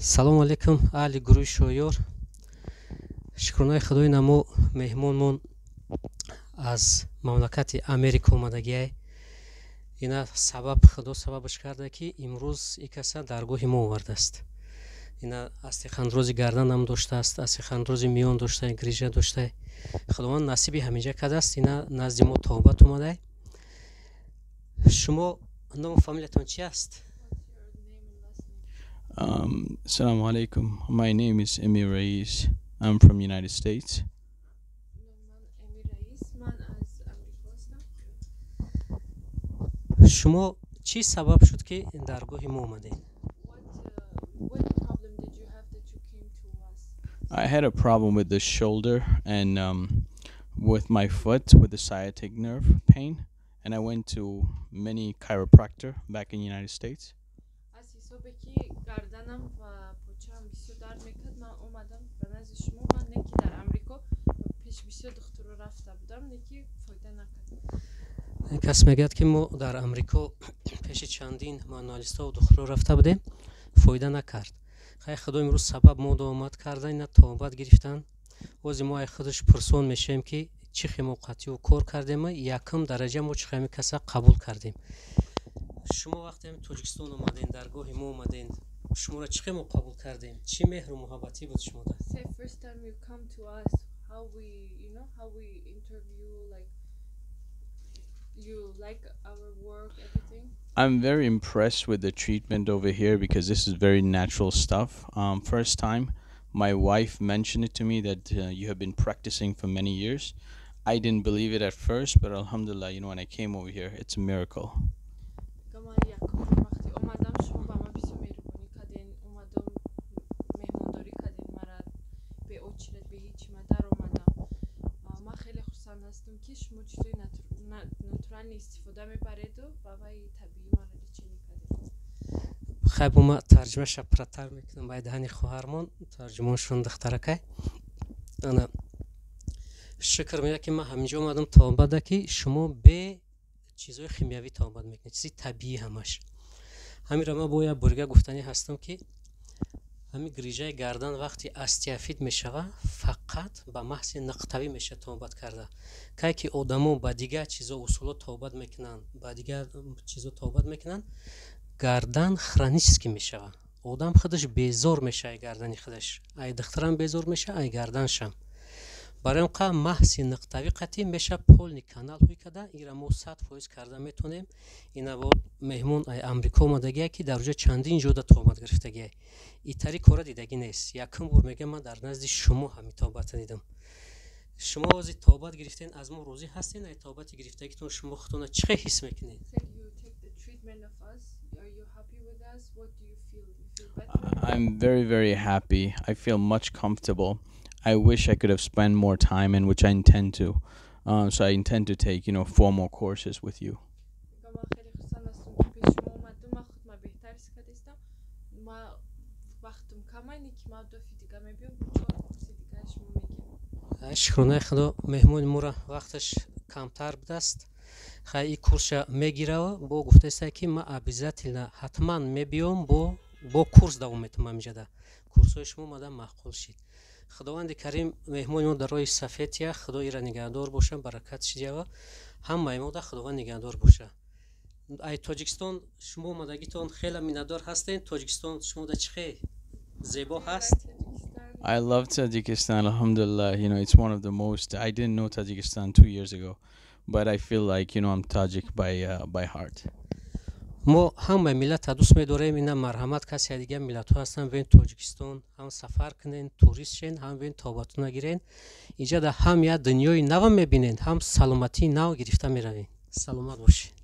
Салому алейкум, аҳли гурӯҳи Шоёр. Шукронаи Худои намо, меҳмонмон аз мамлакати Америка омадагиай. Ина сабаб Худо сабабаш карда, ки имрӯз и каса даргоҳи мо овардааст. Ина остеохондрози гарданам доштааст, остеохондрози миён дошта, грижа дошта. Худованд насиби ҳаминҷа кардааст, ина назди мо тобат омадай. Шумо ному фамилиятон чи аст? Assalamu alaikum. My name is Emir Rais. I'm from United States. من امیر رئیس، من از امریکا هستم. Шумо чӣ сабаб шуд, ки даргоҳи мо омадед? What problem did you have that you came to us? I had a problem with the shoulder and with my foot, with the sciatic nerve pain, and I went to many chiropractor back in the United States. از حسابی که گردنم و پاچه‌ام بسیار درد میکرد، من اومدم به نزد شما. من نه که در امریکا پیش بسیار دکتر رفته بودم، نه که فایده نکرد. Ин кас мегӯяд, ки мо дар Амрико пеши чандин мануалистову духтуро рафта будем, фоида накард. Хай, Худо имрӯз сабаб мо омад карда, ина тобат гирифтан. Бози мо ай худаш пурсон мешавем, ки чӣ хел мо қатъиу кор кардем, якум дараҷа мо чӣ хел каса қабул кардем. Шумо вақте ҳами Тоҷикистон омадем, даргоҳи мо омадем, шуморо чӣ хел мо қабул кардем? Чӣ меҳру муҳаббатӣ буд шумода? Say, first time you come to us, how we you know how we interview, like, you like our work, everything? I'm very impressed with the treatment over here because this is very natural stuff. First time, my wife mentioned it to me that you have been practicing for many years. I didn't believe it at first, but alhamdulillah, when I came over here, it's a miracle. میگم من یکم بار وقتی اومدم، شما با من بسیار مهربانی کردین. اومدم، مهمانداری کردین مرا، به очередь، به هیچی من در اومدم. من خیلی خرسند هستم که شما چیزای натуральный истифода мебаред و وای طبیعی مرا лечение кардед. Хай, бо ма тарҷумаша пурратар мекунам бай даҳани хоҳармон, тарҷумоншон духтаракай. Ана шукр меяд, ки ман ҳаминҷо омадам тобада, ки шумо бе чизҳои химиявӣ тобат мекунед, чизи табиӣ ҳамаш. Ҳаминро ман бо як бурига гуфтанӣ ҳастам, ки ҳамин грижаи гардан вақти остеофит мешава, фақат ба маҳзи нуқтавӣ мешава тобат карда. Кай ки одамо ба дигар чизо, усуло тобат мекунанд, ба дигар чизо тобат мекунанд, гардан хронический мешава. Одам худаш безор мешава ай гардани худаш, ай духтарам безор мешава, ай гарданшам. Барои он қа маҳзи нуқтавӣ қатъӣ меша, полный канал ҳуй карда, ира мо 100% карда метонем. Ина бо меҳмон ай Амрико омадагия, ки дар оҷа чандин ҷода тобат гирифтагия, итари кора дидагӣ нест. Якум бор мегӯям, ман дар назди шумо ҳамин тобата дидам. Шумо ози тобат гирифтен, аз мо розӣ ҳастен? Ай тобати гирифтагитон шумо худтона чӣ хел ҳис мекунед? Say, you take the treatment of us. Are you happy with us? What do you feel? You feel better? I'm very, very happy. I feel much comfortable. I wish I could have spent more time, in which I intend to. So I intend to take four more courses with you. میگم من خیلی خرسند هستم که پیش شما اومدم. من خود ما بهتر حس کردستم. ما وقتم کمه، اینه که ما دفعه دیگه میبیام، چهار کورس دیگه شما میگیم. Шукронаи Худо, меҳмони моро вақташ камтар будааст. Хай, и курса мегирава, бо гуфтаиста, ки ман обязательно, ҳатман мебиём, бо курс давом метавам. Ҳамиҷада курсҳои шумо омада маъқул шид. Худованди карим меҳмони мо дар роҳи сафедия, Худо ира нигаҳдор боша, баракат шидява ҳамаи мода, Худованд нигаҳдор боша. Ай Тоҷикистон шумо омадагитон хеле миннатдор ҳастем. Тоҷикистон шумода чӣ хел зебо ҳаст? I love Tajikistan, alhamdulillah. It's one of the most. I didn't know Tajikistan 2 years ago, but I feel like I'm Tajik by heart. Мо ҳамаи миллатро дӯст медорем. Ина марҳамат, касе дигар миллатҳо ҳастанд, биёен Тоҷикистон, ҳам сафар кунен, турист шен, ҳам биёен тобатона гирен. Инҷа дар ҳам як дунёи нава мебинен, ҳам саломатии нав гирифта меравем. Саломат бошед.